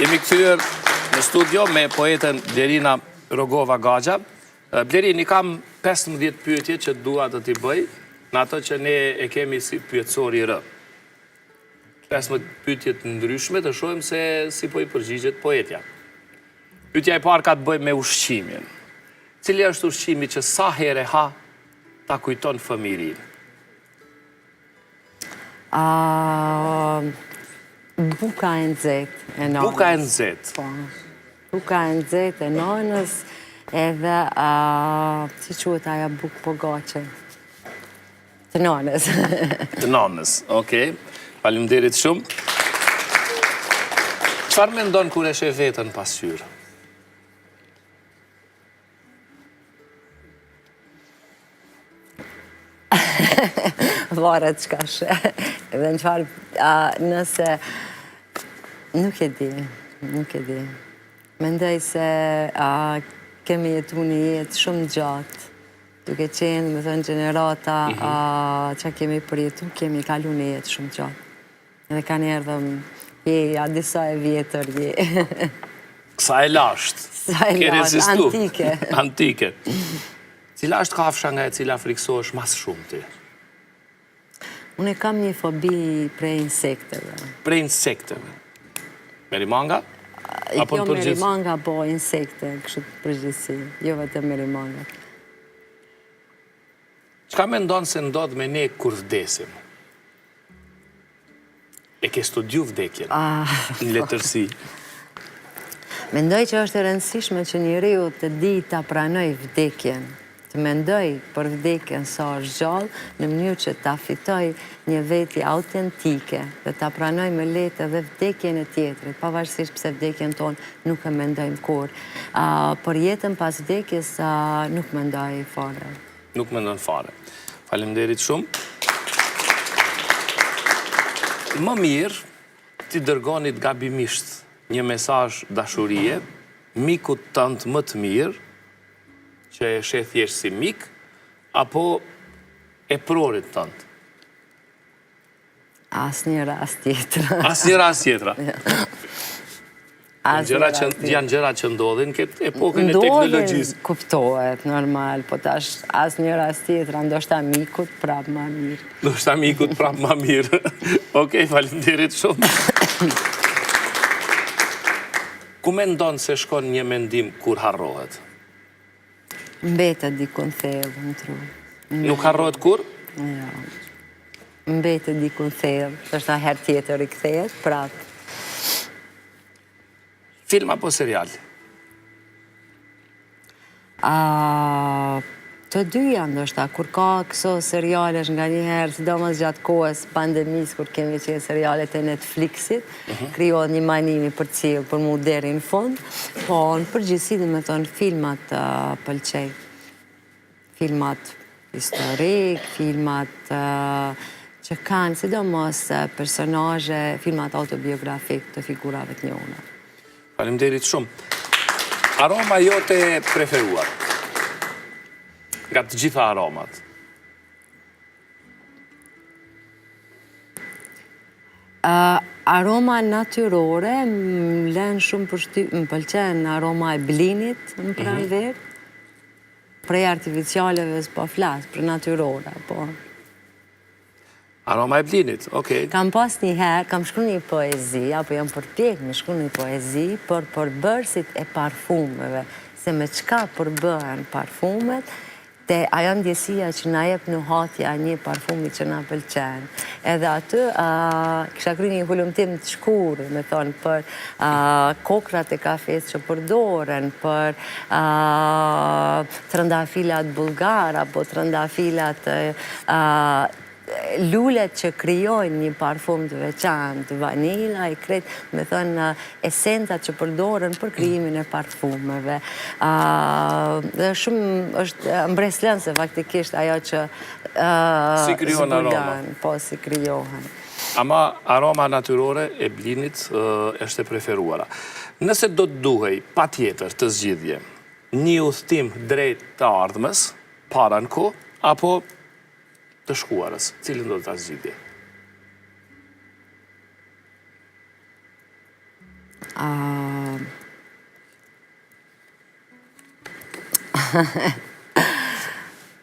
Jemi kthyer në studio me poeten Blerina Rogova Gaxha. Blerinë, i kam 15 pyetje që dua të t'i bëj në ato që ne e kemi si pyetësori R. 15 pyetje të ndryshme të shohim se si po i përgjigjet poetja. Pyetja e parë ka të bëjë me ushqimin. Cili është ushqimi që sa herë e ha ta kujton fëmijërinë? Buka e nxehtë e nanës. Buka e nxehtë. Po. Buka e nxehtë e nanës edhe si quhet ajo bukë pogaçe. Të nanës. Të nanës, okej. Faleminderit shumë. Çfarë mendon kur e sheh veten në pasqyrë? Varet çka sheh. Edhe në çfarë, nëse... Nuk e di, nuk e di. Mendoj se kemi jetu një jetë shumë gjatë. Duke qenë, me thënë, gjenerata mhm. që kemi përjetu, kemi kalu një jetë shumë gjatë. Edhe kanjëherë them, je, ja, disa e vjetër, je. Sa e lashtë. Sa e lashtë, antike. Antike. Cila është kafsha nga e cila frikësohesh ma së shumti? Unë e kam një fobi prej insekteve. Prej insekteve? Merimanga? Apo jo merimanga, po insekte, kështu në përgjithësi, jo vetëm merimanga. Çka mendon se ndodh me ne kur vdesim? E ke studiu vdekjen ah, në letërsi. Mendoj që është e rëndësishme që njeriu të di ta pranojë vdekjen, të mendojë për vdekjen sa është gjallë, në mënyrë që ta fitojë një veti autentike dhe ta pranojë më lehtë edhe vdekjen e tjetrit, pavarësisht pse vdekjen tonë nuk e mendojmë kurrë. Për jetën pas vdekjes nuk mendoj fare. Nuk mendon fare. Faleminderit shumë. Më mirë t'i dërgonit gabimisht një mesazh dashurie mikut tënd më të mirë, që e sheh thjesht si mik, apo eprorit tënd? Asnjëra, as tjetra. Asnjëra, as tjetra. Janë gjëra që janë gjëra që ndodhin këtë epokën e teknologjisë. Kuptohet, normal, po tash asnjëra as tjetra, ndoshta mikut prap ma mirë. Ndoshta mikut prap ma mirë. Okej, faleminderit shumë. Ku mendon se shkon një mendim kur harrohet? Mbetet dikun thellë në tru. Nuk harrohet kurrë? Jo. Mbetet dikun thellë, ndoshta herë tjetër rikthehet, prapë. Film apo serial? A, të dyja ndoshta, kur ka këso serialesh nganjëherë, sidomos gjatë kohës pandemisë, kur kemi qenë serialet e Netflixit, mhm. krijohet një mani me i përcjellë për mu deri në fund, po në përgjithësi domethënë filmat pëlqej. Filmat historik, filmat që kanë, sidomos personazhe, filmat autobiografik të figurave të njohura. Faleminderit shumë. Aroma jote e preferuar? Nga të gjitha aromat? Aroma natyrore më len shumë përshtypje, më pëlqen aroma e blinit në mhm. pranverë. Prej artificialeve s'po flas, për natyrore, po. Aroma e blinit, okej. Kam pas një herë, kam shkru një poezi, apo jam përpjek me shkru një poezi për përbërësit e parfumeve, se me çka përbëhen parfumet, Te ajo ndjesia që na jep nuhatja e një parfumi që na pëlqen. Edhe aty kisha kry një hulumtim të shkurt, domethonë, për kokrrat e kafesë që përdoren, për trëndafilat bullgar, apo trëndafilat lulet që krijojnë një parfum të veçantë, vanila e krejt, domethonë, esencat që përdoren për krijimin e parfumeve. Dhe shumë është mbresëlënëse faktikisht ajo që Si krijohen aroma. Po, si krijohen. Ama aroma natyrore e blinit është e preferuara. Nëse do të duhej patjetër të zgjidhje një udhëtim drejt të ardhmes, para në kohë, apo të shkuarës, cilën do ta zgjidhje?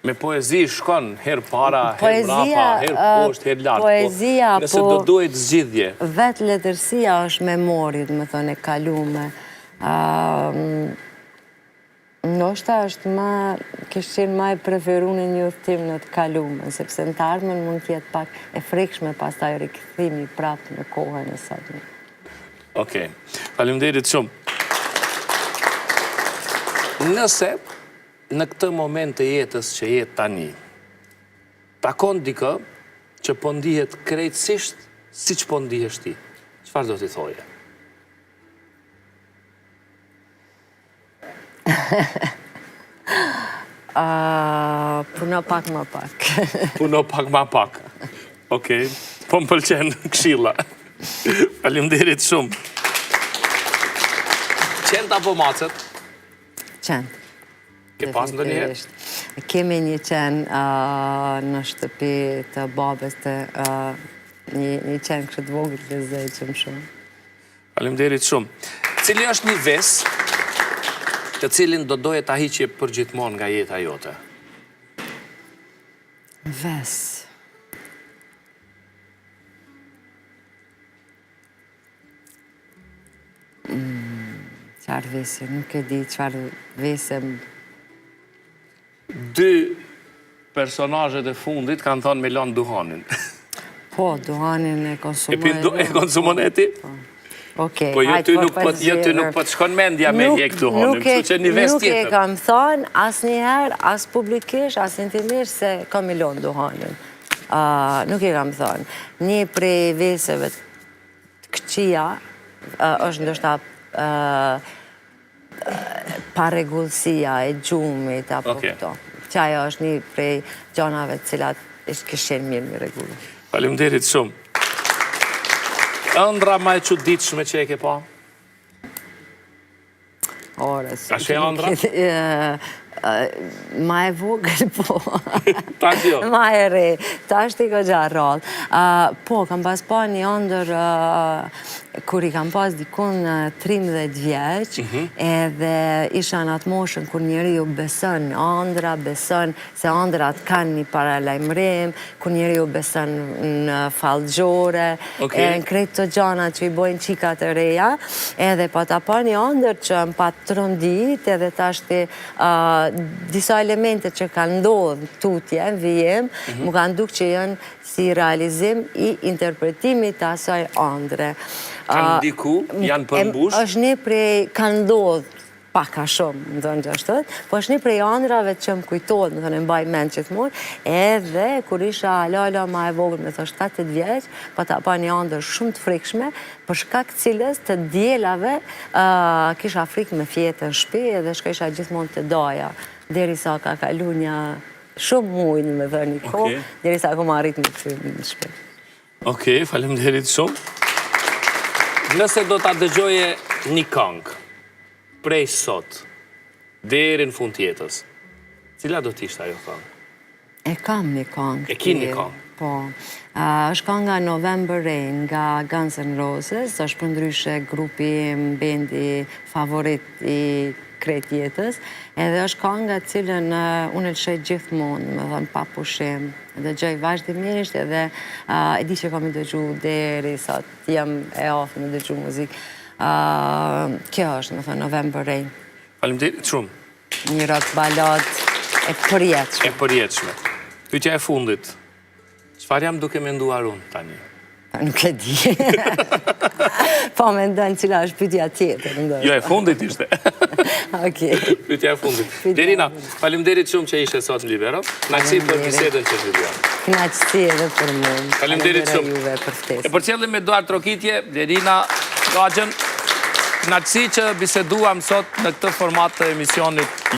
Me poezi shkon herë para, herë mrapa, herë poshtë, herë lart. Po, poezia, nëse do po- duhej të zgjidhje. Vetë letërsia është memori, domethënë, e kalume. Ndoshta është ma, kish qenë ma e preferune një udhëtim në të kalumen, sepse në të ardhmen mund të jetë pak e frikshme pastaj rikthimi prapë në kohën e sotme. Okej. Faleminderit shumë. Nëse në këtë moment të jetës që je tani, takon dikë që po ndihet krejtësisht siç po ndihesh ti, çfarë do t'i thoje? Puno pak ma pak. Puno pak ma pak. Okej, po më pëlqen këshilla. Faleminderit shumë. Qentë apo macet? Qentë. Ke pas ndonjëherë? Kemi një qen në shtëpi të babës të një qen kështu të vogël të lezetshëm shumë. Faleminderit shumë. Cili është një ves të cilin do doje ta hiqje përgjithmonë nga jeta jote? Ves. Mm, çfarë vese, nuk e di çfarë vese Dy personazhet e fundit kanë thonë me lanë duhanin. Po, duhanin e konsumoj. E konsumon e ti? Po. Okej, po jo ty nuk po jo ty nuk po të shkon mendja me hjek duhanin, kështu që një ves tjetër. Nuk e kam thonë asnjëherë, as publikisht, as intimisht se kam me lonë duhanin. Nuk e kam thonë. Një prej veseve të këqija është ndoshta parregullsia e gjumit apo këto. Që ajo është një prej gjanave të cilat është kish qenë mirë me rregullu. Faleminderit shumë. Ëndrra ma e çuditshme që e ke pa? Ore, Ka qenë ëndrra? Ma e vogël, po. Tash jo. Ma e re. Tash ti goxha rrallë. Po, kam pas pa një ëndërr Kur i kam pas dikun 13 vjeç, mhm. edhe isha në atë moshën kur njeriu beson në andra, beson se andrat kanë një paralajmërim, kur njeriu beson në fallxhore, e në krejt këto gjana që i bojnë qikat e reja, edhe pata pa një andër që më pat trondit, edhe tashti disa elemente që kanë ndodhë tutje, në vijim, mhm. m'u kanë duk që janë si realizim i interpretimit të asaj andre. Kanë ndiku, janë përmbush? është një prej, kanë ndodhë pak a shumë, me thënë qashtu, po është një prej andrave që më kujtohet, me thënë e mbaj mend gjithmonë, edhe kur isha hala hala ma e vogël, me thënë 7-8 vjeç, pata pa një andër shumë të frikshme, për shkak cilës të dielave kisha frikë me fjetë në shpi edhe shkojsha gjithmonë te daja, derisa ka kalu një Shumë muj me thënë një kohë, derisa kom arrit me kthy në shpi. Okej, faleminderit shumë. Nëse do ta dëgjoje një këngë prej sot deri në fund të jetës, cila do të ishte ajo këngë? E kam një këngë. E ki një këngë? Po. Është kënga November Rain nga Guns N' Roses, është përndryshe grupi im, bendi favorit i krejt jetës, edhe është kanga të cilën unë e lëshoj gjithmonë, me thënë pa pushim, e dëgjoj vazhdimisht edhe e di që kam me dëgju derisa të jem e aftë me dëgju muzikë. Kjo është, me thënë, November Rain. Faleminderit shumë. Një rock baladë e përjetshme. E përjetshme. Pyetja e fundit. Çfarë jam duke menduar unë tani? Nuk e di. Po mendon cila është pyetja tjetër, ndoshta. Jo, e fundit ishte. Okej. Pyetja e fundit. Blerina, faleminderit shumë që ishe sot në Libero. Kënaqësi për bisedën që zhvilluam. Kënaqësi edhe për mua. Faleminderit shumë. Juve për ftesën. E përcjellim me duartrokitje Blerina Gaxhën. Kënaqësi që biseduam sot në këtë format të emisionit.